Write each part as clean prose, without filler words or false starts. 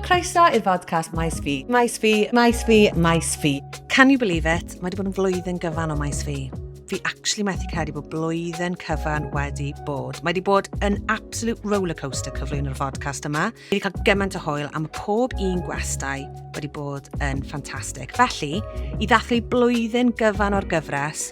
Croeso i'r podcast Maes Fi. Maes Fi, Maes Fi, Maes Fi. Can you believe it? Mae wedi bod yn flwyddyn gyfan o Maes Fi. Fi actually methu credu bod blwyddyn cyfan wedi bod. Mae wedi bod yn absolute rollercoaster cyflwyno'r podcast yma. Fi wedi cael gymaint o hwyl a mae pob un gwestai wedi bod yn ffantastig. Felly, i ddathlu blwyddyn gyfan o'r gyfres,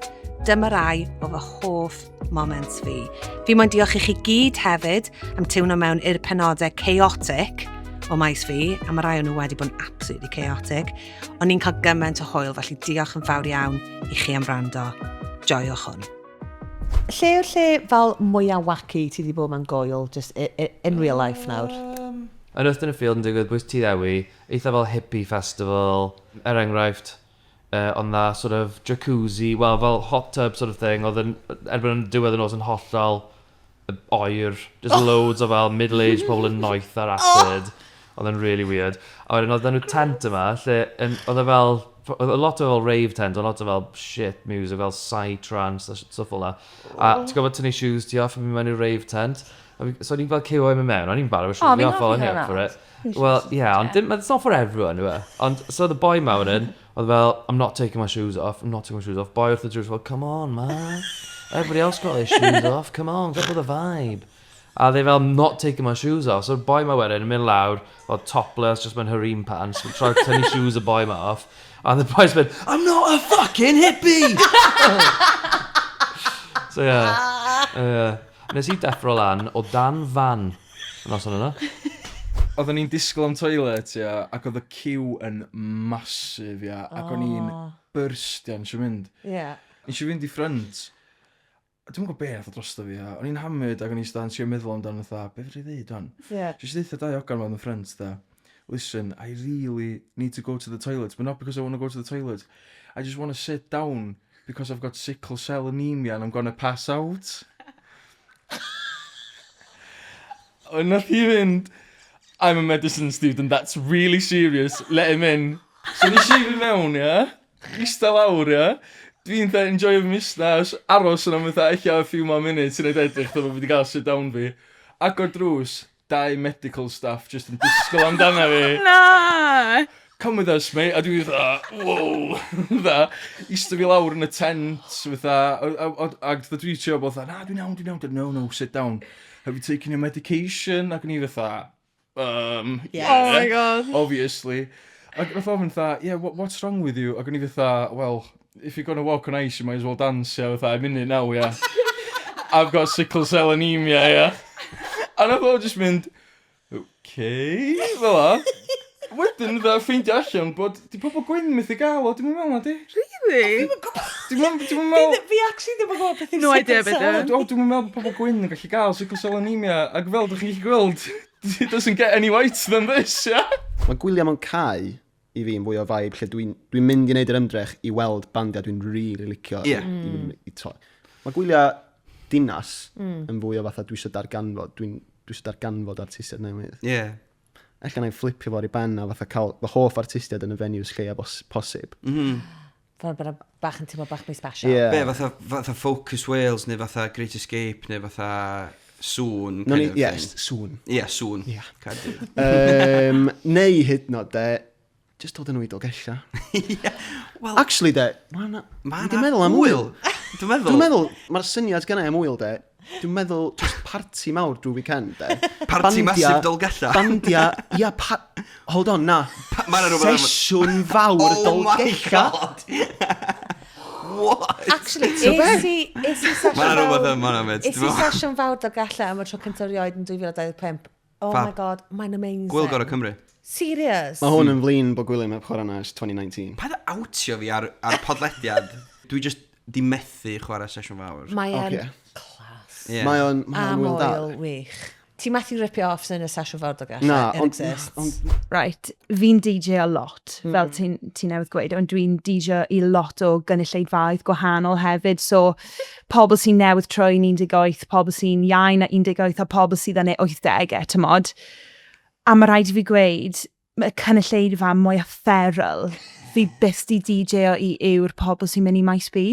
dyma rai o fy hoff moments fi. Fi moyn diolch i chi gyd hefyd am tiwno mewn i'r penodau chaotic o maes fi, a mae rai o'n nhw wedi bod yn absolutely chaotic. O'n i'n cael gymaint o hwyl, felly diolch yn fawr iawn i chi am wrando. Joiwch hwn. Lle yw'r lle fel mwyaf wacky ti wedi bod mewn gŵyl, just in real life nawr? Yn Earth in a Field yn digwydd bwys Tŷ Ddewi, eitha fel hippie festival, er enghraifft, oedd 'na sort of jacuzzi, wel fel hot tub sort of thing, oedd yn, erbyn yn diwedd y nos yn hollol oer, just loads o fel middle-aged pobl yn noeth ar acid. Oedd yn really weird. A wedyn oedd nhw tent yma, lle yn, oedd e fel, oedd a lot o fel rave tent, oedd lot o fel shit music, fel psy-trance a stuff fel 'na. A ti'n gwybod tynnu shoes ti off yn mynd mewn i'r rave tent. So o'n i'n fel queuo i mynd mewn, o'n i'n barod, O, oh, fi'n fi off, hoffi o'n i up hwnna. for it. Well, yeah, ond dim, it's not for everyone, yw e? Ond, so the boy ma wedyn, oedd fel, "I'm not taking my shoes off, I'm not taking my shoes off." Boy wrth y drws fel, "Come on, man. Everybody else got their shoes off, come on, get with the vibe." A they fel, "Not taking my shoes off." So boy ma wedyn yn mynd lawr, fel topless, just mewn harem pants, try to tynnu shoes y boy ma off. And the boy's been, "I'm not a fucking hippie!" So yeah. Nes i deffro lan o dan fan y noson yna. Oedden ni'n disgwyl am toilet, ia, ac oedd y queue yn massive, ia, ac o'n i'n byrstian eisiau mynd. Nes i fynd i ffrynt. Dwi'n gwybod beth o drosto fi, ia. O'n i'n hammered ac o'n i'n stan trio meddwl amdano fatha, be fedra i ddeud wan? Jyst deutha dau ogan ma'n y ffrynt, da, "Listen, I really need to go to the toilet, but not because I want to go to the toilet. I just want to sit down because I've got sickle cell anemia and I'm gonna pass out." Ond nath hi fynd, "I'm a medicine student, that's really serious, let him in." So nes i fynd mewn, ia, ista lawr, ia. Dwi'n fatha enjoyo fy musnas, aros yna am fatha ella a few more minutes i wneud edrych fatha bod fi wedi cael sit down fi. Agor drws, dau medical staff just yn disgwyl amdana fi. Na! "Come with us, mate." A dwi'n fatha, "Whoa." Fatha, ista fi lawr yn y tent, fatha, a fatha dwi'n trio bod fatha, "Na, dwi'n iawn, dwi'n iawn." "No, no, sit down. Have you taken your medication?" Ac o'n i fatha, "Yeah." Oh my God. Obviously. Ac nath ofyn fatha, "Yeah, what's wrong with you?" Ac o'n i fatha, "Well, if you're gonna walk on ice, you might as well dance, yeah." Fatha, "I'm in it now, yeah. I've got sickle cell anemia, yeah." A nath o just mynd, "Okay," fel 'a. Wedyn, fatha, ffeindio allan bod, di pobl gwyn methu gael o, dwi'n meddwl na di. Really? Dwi'n meddwl. Fi actually ddim yn gwybod beth yw No idea sickle beth cell. yw. O, dwi'n meddwl bod pobl gwyn yn gallu gael sickle cell anemia, ac fel dych chi'n gallu gweld, it doesn't get any whiter than this, yeah? Mae gwyliau mewn cae i fi yn fwy o vibe lle dwi'n dwi mynd i wneud yr ymdrech i weld bandiau dwi'n really licio. I. Mae gwyliau dinas yn fwy o fatha dwi eisiau darganfod, dwi eisiau darganfod artistiaid newydd. Ella na i flipio fo ar ei ben a fatha cael fy hoff artistiaid yn y venues lleia posib. Fel bod bach yn teimlo bach mwy special. Yeah. Be, fatha Focus Wales, neu fatha Great Escape, neu fatha Sŵn, No, kind ni, of yes, thing. Sŵn. Ie, yeah, Sŵn. Ie. Caerdydd. Neu hyd yn oed, de, just dod yn nhw i Dolgellau. Wel, Actually, de, ma' na. Ma' Dwi 'di 'na meddwl am ŵyl. ŵyl. Dwi'n meddwl. Dwi'n meddwl, mae'r syniad gynna i am ŵyl, de, dwi'n meddwl just party mawr drwy weekend, de. Party massive Dolgellau. Bandia, ia, pa, hold on, na. Ma' 'na rhywbeth Sesiwn fawr Oh my Dolgellau. God! What? Actually, es i sesiwn Ma' 'na rhywbeth fawr yma na, mate. Es i sesiwn fawr Dolgellau am y tro cyntaf erioed yn 2025. Oh Fab. my God, mae'n amazing. Gwyl Gorau Cymru. Serious? Mae hwn yn flin bod Gwilym heb chwarae na ers 2019. Paid â outio fi ar podlediad. Dwi just di methu chwarae sesiwn fawr. Mae e'n class. Yeah. Mae o'n Am ŵyl da. oil wych. Ti'n methu ripio off sy'n y sesiwn fawr Dolgellau. Na, It exists. Right, fi'n DJ a lot, fel ti'n ti newydd gweud, ond dwi'n DJ i lot o gynulleidfaoedd gwahanol hefyd. So, pobl sy'n newydd troi'n 18, pobl sy'n iau na 18 a pobl sydd yn eu 80au, tymod. A mae rhaid i fi gweud, y cynulleidfa mwyaf feral fi byth di DJ o i yw'r pobl sy'n mynd i Maes B.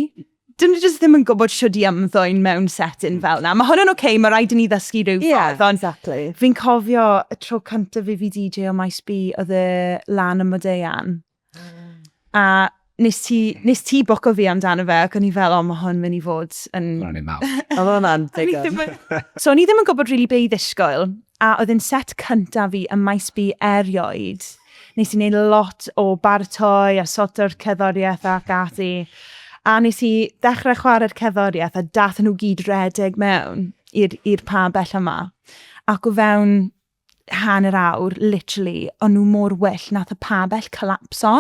Dyn nhw jyst ddim yn gwybod shwd i ymddwyn mewn setting fel 'na. Mae hwn yn okay, mae rhaid i ni ddysgu rhyw ffordd, ond fi'n cofio y tro cyntaf i fi DJ o Maes B, oedd e lan ym Modeian. A nes ti, nes ti bwco fi amdano fe, ac o'n i fel, o, mae hwn mynd i fod yn... Hwnna'n un mawr. Oedd hwnna'n O'n i digon. ddim yn- So o'n i ddim yn gwybod really be i ddisgwyl, a oedd yn set cyntaf fi ym Maes B erioed. Nes i wneud lot o baratoi a sorto'r cerddoriaeth ac ati. A nes i ddechrau chwarae'r cerddoriaeth a dath nhw gyd redeg mewn i'r pabell yma. Ac o fewn hanner awr, literally, o'n nhw mor wyllt, nath y pabell collapso.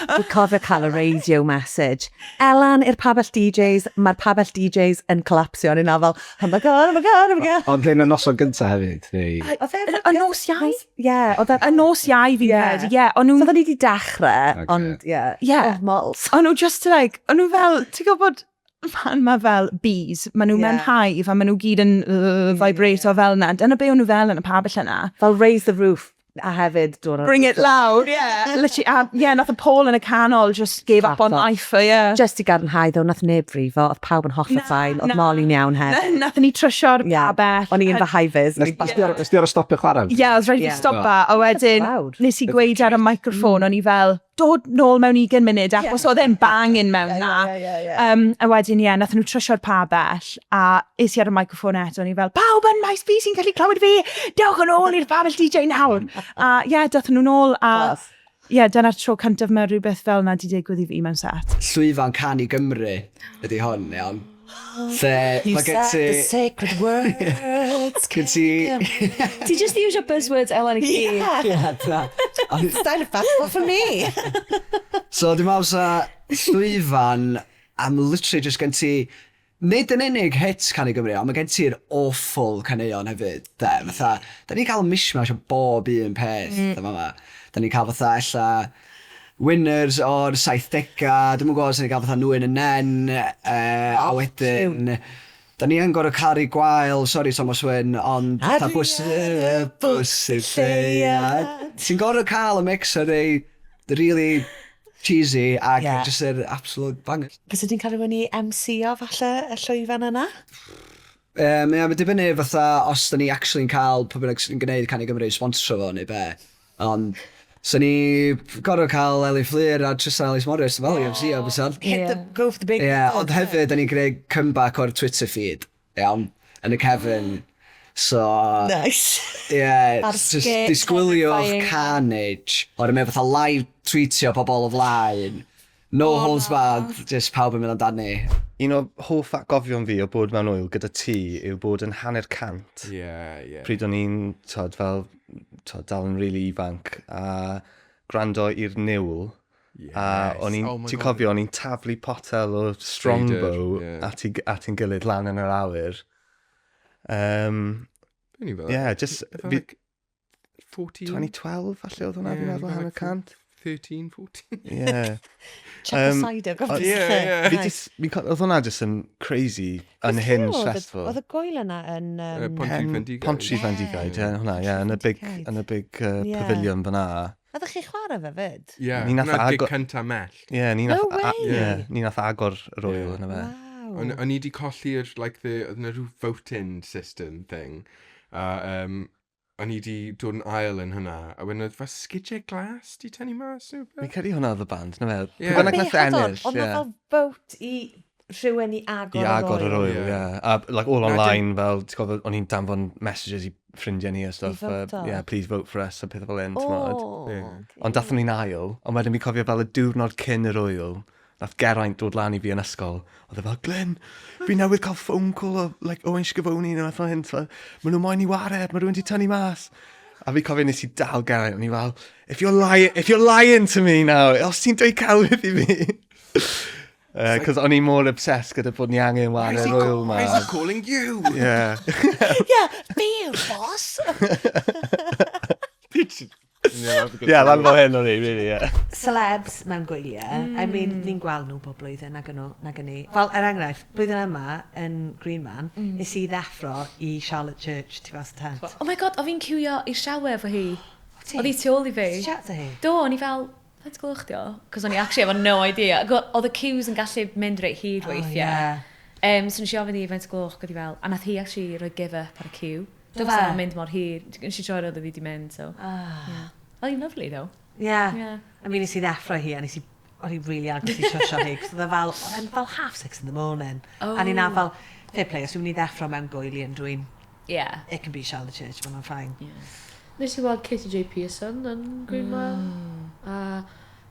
Dwi'n cofio cael y radio message. Elan i'r pabell DJs, mae'r pabell DJs yn collapsio. O'n i'n fel, oh my god, oh my god, oh my god. Ond hyn y noson gyntaf hefyd, neu... Oedd e... Y nos Iau? Ie, oedd e... Y nos Iau fi'n credu, ie. O'n So nhw'n oedden ni wedi dechrau, Ocê. ond ie. Ie. Oh, mols. O'n nhw just like, o'n nhw fel, ti'n gwybod, pan mae fel bees, maen nhw mewn hive a maen nhw gyd yn vibrato fel yna. Dyna be o'n nhw fel yn y pabell yna. Fel raise the roof a hefyd dod ar... Bring it loud, yeah. Literally, a yeah, nath y pole yn y canol just gave up on Clap off. life, yeah. Just i gadarnhau, ddo, nath neb frifo, oedd pawb yn hollol fine, oedd na. Molly'n iawn hefyd. Nath ni trysio'r Ie. pabell. O'n i yn fy high-vis. Nes ti ar y stopio chwarae? Yeah, I was ready Yeah. to stop that. A wedyn, Loud. nes i gweud ar y microphone, o'n i fel, dod nôl mewn 20 munud, achos oedd e'n banging mewn na. A wedyn, ie, yeah, nath nhw trysio'r pabell, a es i ar y microphone eto, o'n i fel, pawb yn Maes B sy'n gallu clywed fi, dewch yn ôl i'r pabell DJ nawr. A ie, yeah, dath nhw nôl, a Class. ie, yeah, dyna'r tro cyntaf mae rhywbeth fel na di digwydd i fi mewn set. Llwyfan Cân i Gymru ydy hwn, iawn. Lle mae gen ti... sacred words. Gen ti... Ti just use your buzzwords, Elen, i gyd. Ie, na. Ond- Style of festival for me. So dwi'n meddwl sa llwyfan am literally just gen ti nid yn unig hits Cân i Gymru, ond mae gen ti'r awful caneuon hefyd, de. Fatha, da ni'n cael mishmash o bob un peth, mm. yma. Da ni'n cael fatha ella winners o'r 70au, dwi'm yn gwybod os da ni'n cael fatha Nŵyn y Nen, a wedyn... Da ni yn gorfod caru gwael, sorry Thomas Wyn, ond fatha bws, bws i'r lleuad. Ti'n gorfod cael y mix o rei really cheesy ac just yr absolute banger. Fysa ti'n cael rhywun i MC-o falle y llwyfan yna? Um, ie, mae'n dibynnu fatha os da ni actually'n cael pwy bynnag sy'n gwneud Cân i Gymru sponsor fo neu be. Ond, so ni gorfod cael Elin Fflur a Tristan Ellis Morris fel i MC o bysan. Hit the, go for the big... Ie, yeah, ond hefyd, da ni'n gwneud comeback o'r Twitter feed, iawn, yn y cefn. So, Nice. ie, yeah, That just scare- disgwyliwch terrifying. carnage. O'r mynd fatha live tweetio pobl o flaen. No holds barred, just pawb yn mynd amdani. Un o hoff atgofion fi o bod mewn ŵyl gyda ti yw bod yn 150. Ie, ie. Pryd o'n i'n, tod, fel, tod, dal yn really ifanc, a gwrando i'r Niwl. A o'n i'n, Oh my ti'n God. cofio, o'n i'n taflu potel o Strongbow Cider, ie. at ein gilydd lan yn yr awyr. Be o'n i fel? Yeah, just, Fatha, fi, like, 14? 2012, falle oedd hwnna, Ie, fi'n meddwl, fatha hanner like cant. 13, 14. Yeah. Check the cider. Ie, ie. Fi just, fi'n oedd hwnna just yn crazy, unhinged festival. Oedd y gwyl yna yn... Pontrhyd Pontrhyd Fendigaid, ie, hwnna, ie, yn y big, yn y big pavilion fyna. Oeddech chi chwarae fe fyd? Ie, Ni nath hwnna'r gig agor- cynta Mellt. Ie, ni No nath, way. ie, ni nath agor yr ŵyl yna fe. Wow. O'n i di colli'r, like, the, oedd yna rhyw voting system thing. A o'n i di dod yn ail yn hwnna. A wedyn oedd fel Sgidiau Glas di tynnu mas neu Fi'n rhywbeth? credu hwnna oedd y band, na fe. Ie. Pwy bynnag Be, nath hold on, ennill, Oedd 'na ie. fel vote i rhywun i agor I agor yr ŵyl, Ie. ie. A, like, all Na, online, fel, ti'n gofio, o'n i'n danfon messages i ffrindiau ni a stuff. voto. Yeah, please vote for us, a pethau fel un, ti'n O, gwbod. Ie. Ond dathon ni'n ail, ond wedyn fi'n cofio fel y diwrnod cyn yr ŵyl, nath Geraint dod lan i fi yn ysgol. Oedd e fel, Glyn, fi newydd cael phone call o like, Owen Schiavone neu fath o hyn. Maen nhw moyn i ware, mae rhywun di tynnu mas. A fi cofio nes i dal Geraint, o'n i fel, if you're lying to me now, os ti'n dweud celwydd i fi. Cos o'n i mor obsessed gyda bod ni angen Why ware is he, yr ŵyl ma. why is he calling you? Yeah. Yeah, fi yw'r boss. Yeah, lan fel hyn o'n i, really, yeah. Celebs mewn gwyliau, I mean, ni'n gweld nhw bob blwyddyn nag nhw, nag ni. Fel, er enghraifft, blwyddyn yma yn Green Man, nes i ddeffro i Charlotte Church tu fas y tent. Oh my god, o fi'n ciwio i'r shower efo hi. Ti? Oedd hi tu ôl i fi. Ti chat to hi? Do, o'n i fel, Faint gloch di o? Cos o'n i actually efo no idea. Oedd y queues yn gallu mynd reit hir oh, weithiau. Yeah. So nes i ofyn i faint gloch, oedd hi fel, a nath hi actually rhoi give up ar y queue. Do fe? Oedd mynd mor hir. Nes i troi oedd hi wedi mynd, so. Ah. Yeah. Oedd hi'n lovely, though. Yeah. Yeah. I mean, nes i ddeffro hi, a nes i, o'n i really agos i trwsio hi, cos oedd e fel, oedd e'n fel 6:30 in the morning. Oh. A ni'n fel, fair play, os dwi'n mynd i ddeffro mewn gwyli yn dwi'n... Yeah. It can be Charlotte Church, but I'm fine. Yeah. Nes i weld Katie J. Pearson yn Green Man. A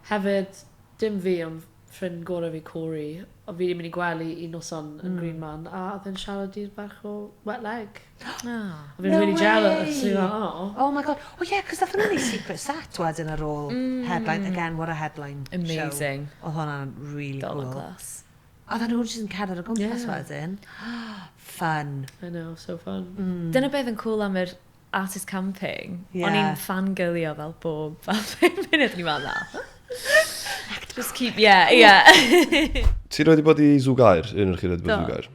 hefyd, dim fi, ond ffrind gorau fi, Corey, o fi wedi mynd i gwely un noson yn Green Man, a oedd e'n siarad i'r ferch o Wet Leg. Oh. A fi'n no really jealous. Fi'n fel, oh. Oh my god. Oh yeah, cos nath nhw'n ei secret set wedyn ar ôl headline. Again, what a headline Amazing. show. Oedd hwnna'n really Dollar cool. class. Oedd nhw'n jyst yn cerdded o gwmpas wedyn. Fun. I know, so fun. Dyna beth yn cool am yr artist camping. Yeah. O'n i'n fangirlio fel bob fel 5 munud, o'n i'n fel na. Just keep, yeah. Ti roed i bod i Zoo Gaer? Un o'r chi roed i bod i Zoo Gaer?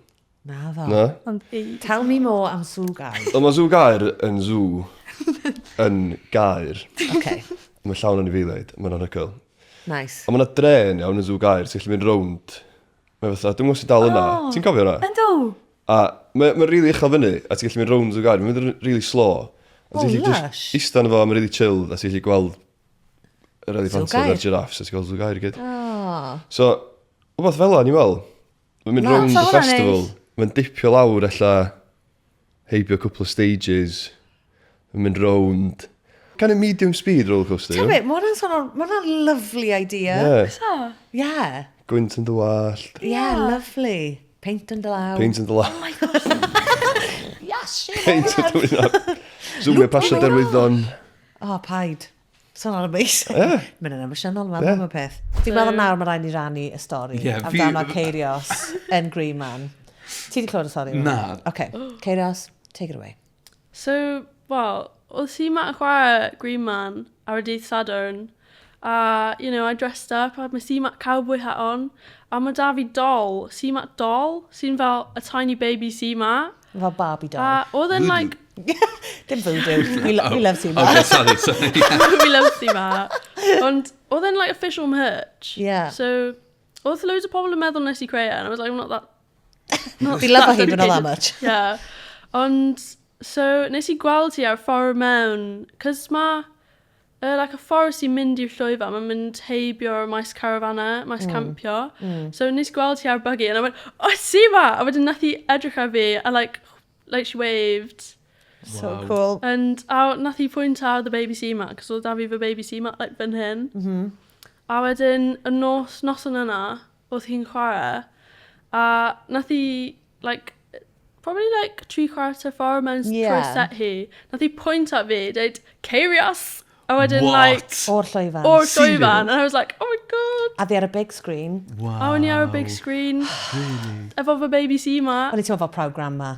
Na ddo. Na? Tell me more am Zoo Gaer. Ond mae Zoo Gaer yn zoo yn gaer. Okay. Mae llawn anifeiliaid, mae'n anhygoel. Nice. A mae yna dren iawn yn Zoo Gaer sy'n gallu mynd rownd. Mae fatha, dwi'n gwybod sy'n dal yna. Oh. Ti'n cofio hwnna? Yndw. A mae'n ma really uchel fyny, a ti'n gallu mynd rownd Zoo Gaer. Mae'n mynd really slow. A Oh, ti'n gallu lush. just ista yno fo, mae'n really chilled, a ti'n gallu gweld yr eliffantod Gaer. a'r giraffes, a ti'n gweld Zoo Gaer i gyd. Oh. So, wbeth fel 'na, ni'n weld. Mae'n mynd Na, rownd sa y hwnna'n festival. neis. Mae'n dipio lawr ella, heibio cwpl o stages. Mae'n mynd rownd. Kind of medium speed roller coaster. Tell you me, know? mae hwnna'n sôn, mae hwnna'n lovely idea. Yeah. So? Yeah. Gwynt yn dy wallt. Yeah, lovely. Paint yn dy law. Paint yn dy law. Oh my gosh. Yes, shit. Paint yn dy wyneb. Zoomio pasio derwyddon. Oh, paid. So hwnna'n amazing. Yeah. Mynd yn emosiynol, mae'n Yeah. yeah. peth. Fi'n meddwl nawr mae rhaid ni rannu y stori Yeah, amdano Ceirios yn Green Man. Ti wedi clywed y stori? yma? Na. OK, Ceirios, take it away. So, well, oedd Sima yn chwarae Green Man ar y dydd Sadwrn. A, you know, I dressed up, I had my CMAT cowboy hat on. A mae da fi doll, CMAT doll, sy'n fel a tiny baby CMAT. Fel Barbie doll. A oedd e'n like... Dim voodoo. We love CMAT. Okay, sorry, sorry. We love CMAT. Ond oedd e'n like official merch. Yeah. So, oedd loads o pobl yn meddwl nes i creu e, and I was like, I'm not that... Not Fi love hi, that but not that dedicated. much. Yeah. Ond, so, nes i gweld hi ar ffordd mewn, cos ma, like, y ffordd sy'n mynd i'r llwyfan, mae'n mynd heibio'r maes carafanau, maes campio. So, nes i gweld hi ar buggy, and I went, oh, see ma! A wedyn nath hi edrych ar fi, a like she waved. So Wow. cool. And a nath hi pwynt ar the baby C-Mat, cos oedd da fi fy baby C-Mat like, fan hyn. A wedyn, y nos, noson yna, oedd hi'n chwarae, a nath hi, like, probably like 3/4 ffordd mewn Yeah. trwy set hi, nath hi pwynt at fi, dweud, Ceirios! A wedyn, What? like, O'r llwyfan. o'r Serious? llwyfan, and I was like, oh my god! A ddi ar y big screen. Wow. A o'n i ar y big screen, Really? efo fy baby C-Mat. O'n i teimlo fel proud grandma.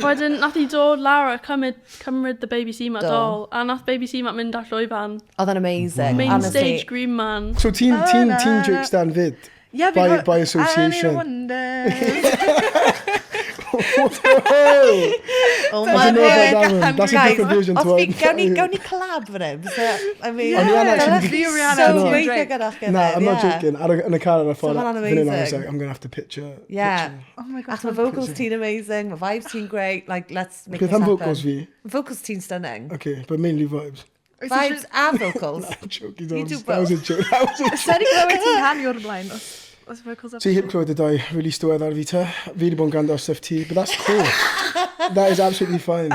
Wedyn, nath hi dod lawr a cymryd the baby C-Mat Do. doll, a nath baby C-Mat mynd ar llwyfan. Oedd o'n amazing. Main Honestly. stage Green Man. So ti'n ti, ti Drake Stan fyd? Yeah, By association. I wonder. Oh I my don't know about that God. one. That's a Guys, different version to os what. fi, gawn ni collab fan hyn. So, I mean, O'n i yn actually- Fi yw Rihanna, So ti'n gweithio Drake. gyda'ch gilydd. Nah, I'm not yeah. joking. Ar y, yn y car ar y ffordd. So hwnna'n fan hyn, I was amazing. like, I'm going to have to picture. Yeah. Oh my god. Ac mae vocals ti'n amazing, mae vibes ti'n great, like, let's make Beth this am happen. vocals fi? Vocals ti'n stunning. Okay, but mainly vibes. Vibes and vocals. I'm joking. You do That was a joke. That was a joke. Sa'n i glywed ti'n canu o'r blaen, os vocals Ti heb clywed y dau release diweddar fi te. Fi wedi bod yn gwrando ar stuff ti, but that's cool. That is absolutely fine.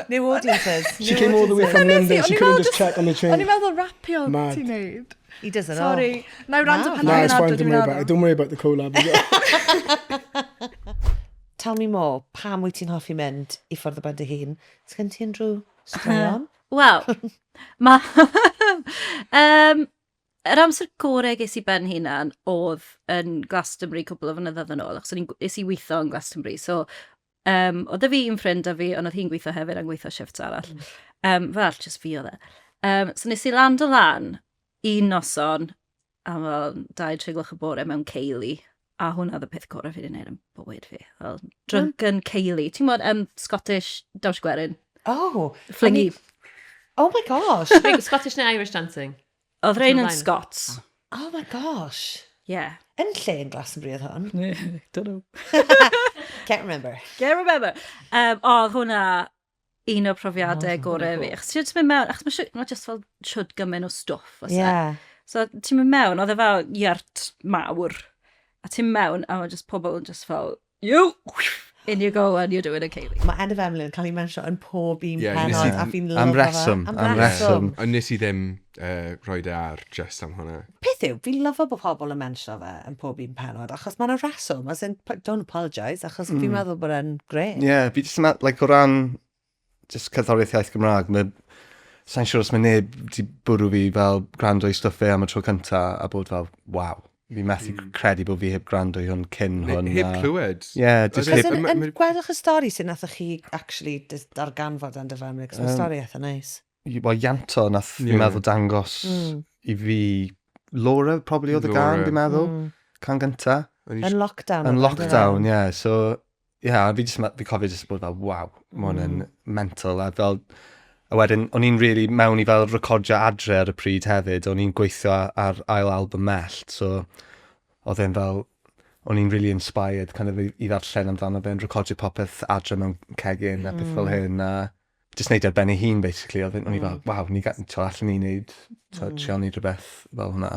New audiences. She came all the way from London. She couldn't just check on the O'n train. i'n meddwl rapio Mad. ti'n neud. He does it all. Sorry. Na i wrando Na. pan Nah, dwi'n it's fine. adre, Don't dwi'n worry about it. meddwl. Don't worry about the collab. Tell me more, pam wyt ti'n hoffi mynd i ffwrdd o ben dy hun? Sgen ti unrhyw straeon? Wel, mae... yr amser gorau ges i ben hunan oedd yn Glastonbury cwbl o flynyddoedd yn ôl, achos o'n i'n es i weithio yn Glastonbury. So, oedd 'da fi un ffrind a fi, ond oedd hi'n gweithio hefyd a'n gweithio shifts arall. Fel arall, just fi oedd e. So nes i land o lan un noson am fel 2-3 gloch y bore mewn ceili. A hwnna oedd y peth gorau fi wedi gwneud yn bywyd fi. Fel drunken ceili. Ti'n gwybod Scottish dawns gwerin? Oh. Flingy. Oh my gosh. Scottish neu Irish dancing? Oedd rhain yn Ymlaen. Scots. Oh my gosh. Yeah. Yn lle yn Glastonbury oedd hwn? Don't know. Can't remember. Can't remember. Oedd hwnna un o'r profiadau Oh, gorau fi. Achos ti'n mynd mewn, achos mae ma just fel siwd gymaint o stwff. Oes e? Yeah. So ti'n mynd mewn, oedd e fel yurt mawr. A ti'n mewn, a mae just pobl yn just fel, you, in you go and you're doing a ceilidh. Mae Endaf Emlyn yn cael ei mensio yn pob un Ie, pennod, nes i- a fi'n lyfo fe. Am reswm. Ond nes i ddim rhoi e ar just am hwnna. Peth yw, fi'n lyfo bod pobl yn mensio fe yn pob un pennod, achos mae'n reswm, as in, don't apologise, achos fi'n meddwl bod e'n grêt. Ie, yeah, fi jyst yn meddwl, like, o ran just cerddoriaeth iaith Gymraeg, mae, sa'n siŵr os mae neb wedi bwrw fi fel gwrando i stwff fe am y tro cynta a bod fel, waw, fi methu credu bod fi heb gwrando i hwn cyn Neu hwn. heb clywed. Ie, yeah, just Cos heb... yn, yn gwedwch y stori sydd nathoch chi actually darganfod Endaf Emlyn, cos mae'r stori eitha neis. Wel, Ianto nath, fi'n meddwl, dangos i fi Laura, probably oedd y gan, Laura. fi'n meddwl. Can gynta. Yn lockdown. Yn oedd e, yndyfe? lockdown, ie. Yeah. So, ie, yeah, fi just, fi cofio just bod fel, waw, mae hwn yn mental. A fel, a wedyn, o'n i'n really mewn i fel recordio adre ar y pryd hefyd. O'n i'n gweithio ar ail album Mellt, so oedd e'n fel, o'n i'n really inspired kind of i ddarllen amdano fe, yn recordio popeth adre mewn cegin a peth fel hyn. A just neud ar ben ei hun, basically. Oedd o'n i fel, waw, ni allan ni neud, trio neud rhywbeth fel hwnna.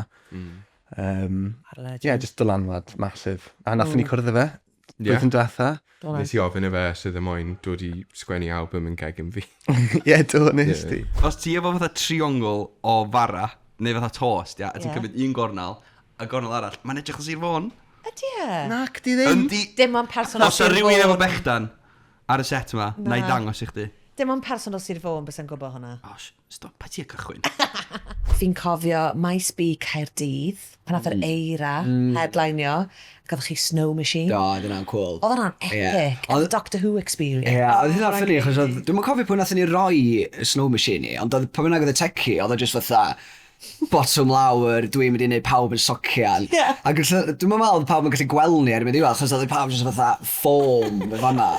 What a legend. Yeah, just dylanwad massive. A nathon ni cwrdd â fe, Ie. blwyddyn diwetha. Do Nes i ofyn i fe os oedd e moyn dod i sgwennu album yn gegin fi. Ie, do, nes Ie. di. Os ti efo fatha triongl o fara, neu fatha toast, ia, a ti'n Ie. cymryd un gornel, a gornel arall, mae'n edrych o Sir Fôn. Ydy e? Nac, di ddim. Yndi. Dim ond person o Os o Sir rhywun efo Fôn. bechdan ar y set yma, na i Na. dangos i chdi. Dim ond person o Sir Fôn bysa'n gwybod hwnna. O, stop, pa ti y cychwyn? Fi'n cofio Maes B Caerdydd, pan nath yr eira headlineio, gafoch chi Snow Machine. Do, oedd hynna'n cool. Oedd hwnna'n epic. Oedd- Oedd Doctor Who experience. Ie, yeah, oedd hynna'n ffynnu, achos oedd, dwi'm yn cofio pwy nathon ni roi y snow machine i, ond oedd pa bynnag oedd y techie, oedd o just fatha, bottom lawr, dwi'n mynd i wneud pawb yn socian. Ie. Ac dwi'm yn meddwl oedd pawb yn gallu gweld ni erbyn diwedd, achos oedd pawb just fatha foam yn fanna.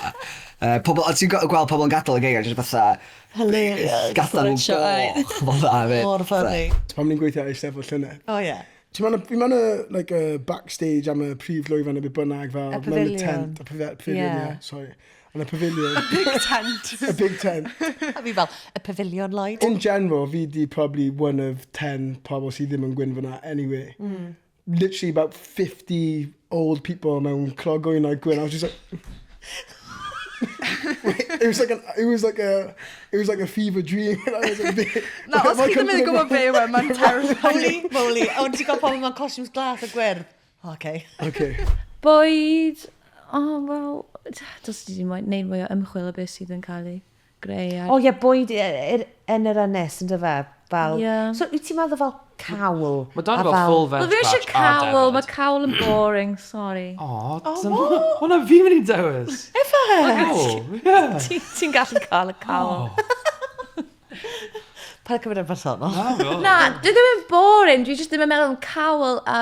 Pobl, a ti'n gweld pobl yn gadael y gig, a just fatha, Hilarious. gadael nhw'n goch, fel dda hefyd. Mor funny. Pan ni'n gweithio ar Eisteddfod llynedd. Oh yeah. Ti'n mewn, fi mewn y, like, y backstage am y prif lwyfan neu beth bynnag fel, Y mewn y pavilion. tent, y pavilion, Yeah. yeah, sorry. Yn y pavilion. Big tent. A big tent. A fi fel, y pavilion light. In general, fi di probably one of 10 pobl sydd ddim yn gwyn fyna anyway. Literally about 50 old people mewn clogwynau gwyn. I was just like... it was like an, it was like a it was like a fever dream. I was a bit, Na, os chi ddim yn gwybod be yw e, mae'n terrifying. Holy moly. O, ti'n gweld pobl mewn costumes glas a gwyrdd. Okay. Okay. Bwyd, oh, wel, dos ti ddim wneud mwy o ymchwil o beth sydd yn cael ei greu. O ie, bwyd yn yr ynys, yn dyfe? Fel... Ie. So, wyt ti'n meddwl fel cawl? Mae dan A fel full veg Wel, fi eisiau batch a cawl, defaid. mae cawl yn boring, sorry. O, hwnna fi'n mynd i dewis. Efe? Cawl, ie. Ti'n gallu cael y cawl. Paid cymryd yn personol. Na, dwi ddim yn boring, dwi jyst ddim yn meddwl am cawl a,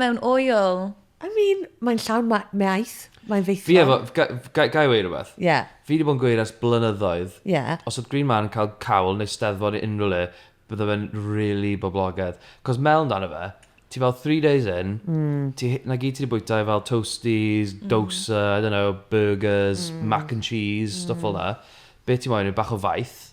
mewn oil. I mean, mae'n llawn maeth, mae'n Fi feithio. efo, ga i weud rhywbeth? Ie. Fi wedi bod yn gweud ers blynyddoedd. Ie. Os oedd Green Man yn cael cawl neu steddfod neu unrhyw le, bydde fe'n really boblogaidd. Cos mewn amdano fe, ti fel 3 days in, ti, na gyd ti wedi bwyta fel toasties, dosa, I don't know, burgers, mac and cheese, stuff fel na. Be ti moyn yw bach o faith.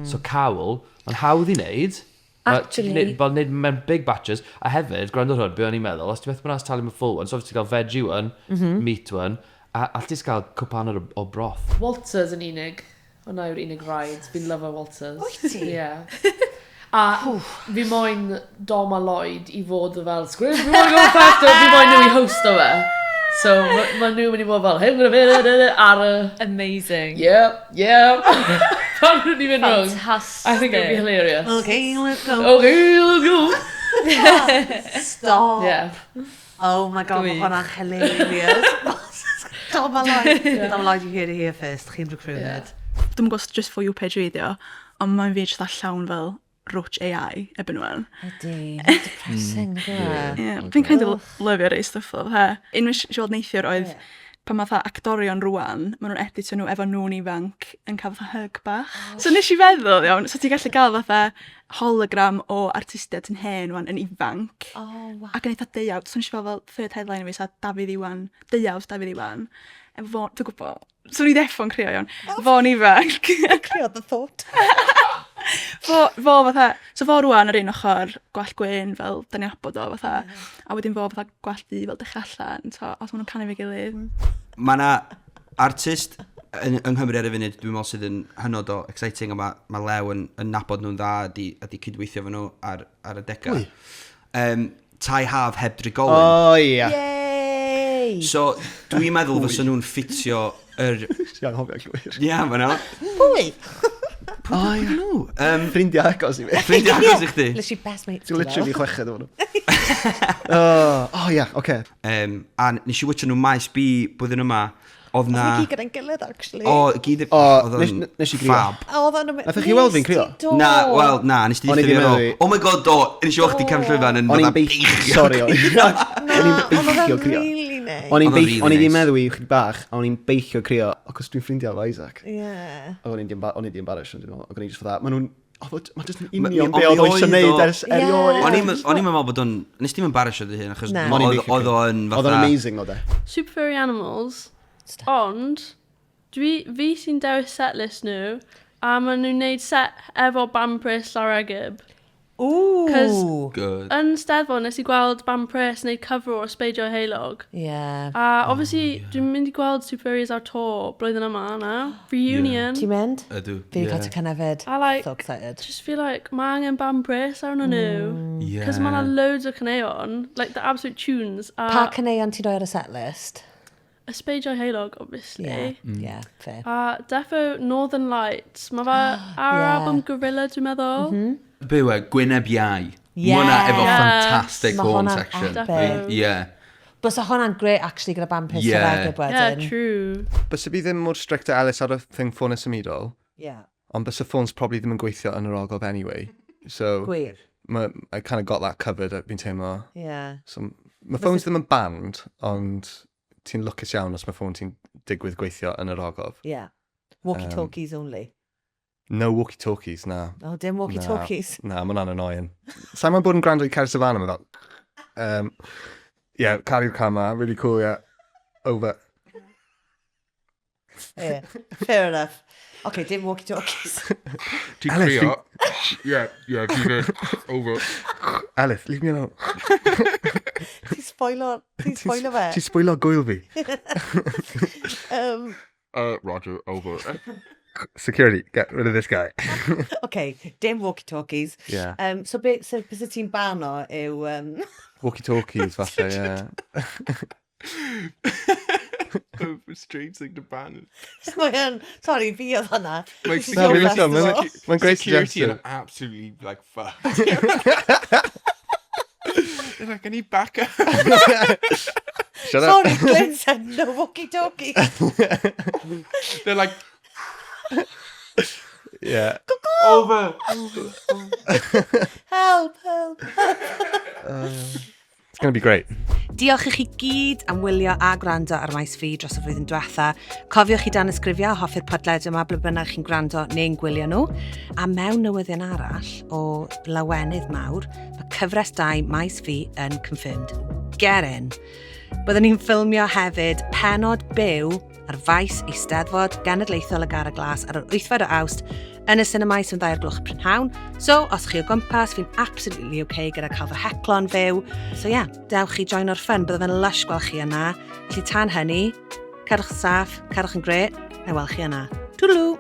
So cawl, mae'n hawdd i wneud. Actually- Fel neud mewn big batches. A hefyd, gwrando ar hwn, be o'n i'n meddwl, os ti beth bynnag talu am y full one, so obviously ti'n cael veggie one, meat one, a all ti'n cael cwpan o broth. Walters yn unig. Hwna yw'r unig ride. Fi'n lyfo Walters. Wyt ti? Yeah. A fi moyn Dom a Lloyd i fod fel, Screw, we wanna go faster, fi moyn nhw i hosto fe. So, ma, ma nhw'n mynd i fod fel, hey, we're gonna be ar y... Amazing. Yeah. Pan nhw'n mynd rownd. Fantastic. I think it'd be hilarious. Okay, let's go. Okay, let's go. Stop. Yeah. Oh my god, mae Gwych. hwnna'n hilarious. Dom a Lloyd. Dom a Lloyd, you heard it here first. Chi'n recruited. Dwi'n gwybod just for you page fi ydi o, ond mae'n fi jyst llawn fel roach AI ebyn wan. Ydy, mae'n depressing, mm. Yeah, fi'n kind of lyfio rei stuff fel he. Un nes i weld neithiwr oedd pan mae fatha actorion rwan, maen nhw'n editio nhw efo nhw'n ifanc yn cael fatha hug bach. Oh. So nes i feddwl, iawn, so ti'n gallu gael fatha hologram o artistiaid sy'n hen rwan yn ifanc. Oh, wow. Ac yn eitha deuawd, so nes i fel fel third headline fi, sa Dafydd Iwan, deuawd Dafydd Iwan. Efo fo, dwi'n gwybod, so ni ddeffo'n crio iawn. Fo'n ifanc. Crio the thought. Fo, fo fatha, so fo rwan ar un ochr, gwallt gwyn fel, da ni'n nabod o fatha, a wedyn fo fatha gwallt du fel dechrau allan, so, os maen nhw'n canu fe gilydd. Mae yna artist yn, yng Nghymru ar y funud, dwi'n meddwl sydd yn hynod o exciting, a mae, mae Lew yn, yn nabod nhw'n dda a di, a di cydweithio fo nhw ar, ar y degau. Um, Tai Haf heb drigolyn. O, ia. Yay! So, dwi'n meddwl fysa nhw'n ffitio yr... Ti anghofio llwyr. Ia, yeah, ma nhw. Pwy? O, ia. Nhw. Um, Ffrindiau agos i fi. Ffrindiau agos i chdi. Literally best mates. Ti'n literally chweched efo nhw. Oh, oh, ia, oce. Um, a nes i wytio nhw maes B blwyddyn yma. Oedd na... Oedd ni gyd gyda'n gilydd, actually. O, gyd... O, oedd o'n nes i grio. Fab. A oedd o'n... Nathoch chi weld fi'n crio? Do. Na, wel, na, nes di O'n i ddweud 'di fi ar ôl. meddwl- Oh my god, do, nes i weld chdi cefn llwyfan yn O'n i'n fatha beich... beichiog. Sorry, o'n i'n Ond oedd beichio o'n crio. really nice. O'n i'n Oedd o'n beich... really O'n i ddim nice. meddwl i chdi bach, a o'n i'n beichio crio, achos dwi'n ffrindiau efo Isaac. Yeah. Ac o'n i'n di o'n i di embarrassed, o'n i'n meddwl, ac o'n i just fatha, ma' nhw'n... Oedd o- ma' jyst yn Ma- union mi- be oedd o mi eisiau oedd neud o- ers erioed. O'n i'm o'n i'm yn meddwl bod o'n... Nes ti'm embarrassio dy hun, achos Na. O'n i'n oedd beichio oedd crio. o'n Oedd o'n fatha... amazing o de. Super Furry Animals, ond dwi, fi sy'n dewis setlist nhw, a maen nhw'n neud set efo Band Pres Llareggub. Ooh. Cos Good. yn Steddfod nes i gweld Band Pres neud cover o Ysbeidiau Heulog. Yeah. A obviously, oh, yeah. dwi'n mynd i gweld Super Furries ar tour blwyddyn yma na. Reunion. Ti'n mynd? Ydw. Fi wedi cael tocynnau fyd. I like, So excited. Just feel like mae angen Band Pres arno nhw. Yeah. Cos mae yna loads o caneuon, like the absolute tunes. A Pa caneuon ti'n rhoi ar y setlist? Ysbeidiau Heulog, obviously. Yeah, yeah, fair. A defo Northern Lights. Mae fe ar Yeah. album Gorilla, dwi'n meddwl. Mm -hmm. Byw e, Gwyneb Iau. Yeah. Ma' hwnna efo Yes. fantastic Ma' horn hwnna'n section. epic. Yeah. Bysa hwnna'n great, actually, gyda band Pres Yeah. Llareggub wedyn. Yeah, true. Bysa fi ddim mor strict a Ellis ar y thing ffôn symudol, Yeah. ond bysa ffôns probably ddim yn gweithio yn yr ogof anyway. So, Gwir. Ma, I kind of got that covered, fi'n teimlo. Yeah. So, mae ffôns ddim yn banned, ond ti'n lwcus iawn os mae ffôn ti'n digwydd gweithio yn yr ogof. Yeah. Walkie-talkies only. No walkie-talkies, na. Oh, dim walkie-talkies. Na, na mae hwnna'n annoying. Sa'n ma'n bod yn gwrando i Cer Savannah, mae fel... Yeah, caru'r cama, really cool, yeah. Over. Yeah. Fair enough. Okay, dim walkie-talkies. Ti'n Ellis, crio? Ie, ie, fi fyd. Over. Ellis, leave me alone. Ti'n spoilo, ti'n spoilo fe. Ti'n spoilo gwyl fi. Roger, over. Security, get rid of this guy. Okay, dim walkie-talkies. Yeah. So be, so beth ti'n bano yw... Walkie-talkies, falle, yeah. A strange thing to ban. Mae yn, sorry, fi oedd hwnna. Like, This is Na, your fi'n licio, festival. mae'n mae'n great Security suggestion. yn absolutely, like, fucked. They're like, I need backup. Shut up. Sorry, Glyn said no walkie-talkies. They're like, Yeah. over. Help, help. It's going to be great. Diolch i chi gyd am wylio a gwrando ar Maes Fi dros y flwyddyn diwetha. Cofiwch i danysgrifio a hoffi'r podled yma ble bynnag chi'n gwrando neu'n gwylio nhw. A mewn newyddion arall o lawenydd mawr, mae cyfres 2 Maes Fi yn confirmed. Get in! Byddwn ni'n ffilmio hefyd penod byw ar faes Eisteddfod Genedlaethol y Gara Glas ar yr 8fed o Awst yn y sinemau sy'n 2:00 y prynhawn. So, os chi o gwmpas, fi'n absolutely okay gyda cael fy heclo'n fyw. So yeah, dewch i join o'r fun, bydde fe'n lush gweld chi yna. Felly tan hynny, cadwch yn saff, cadwch yn gret, na i weld chi yna. Toodaloo!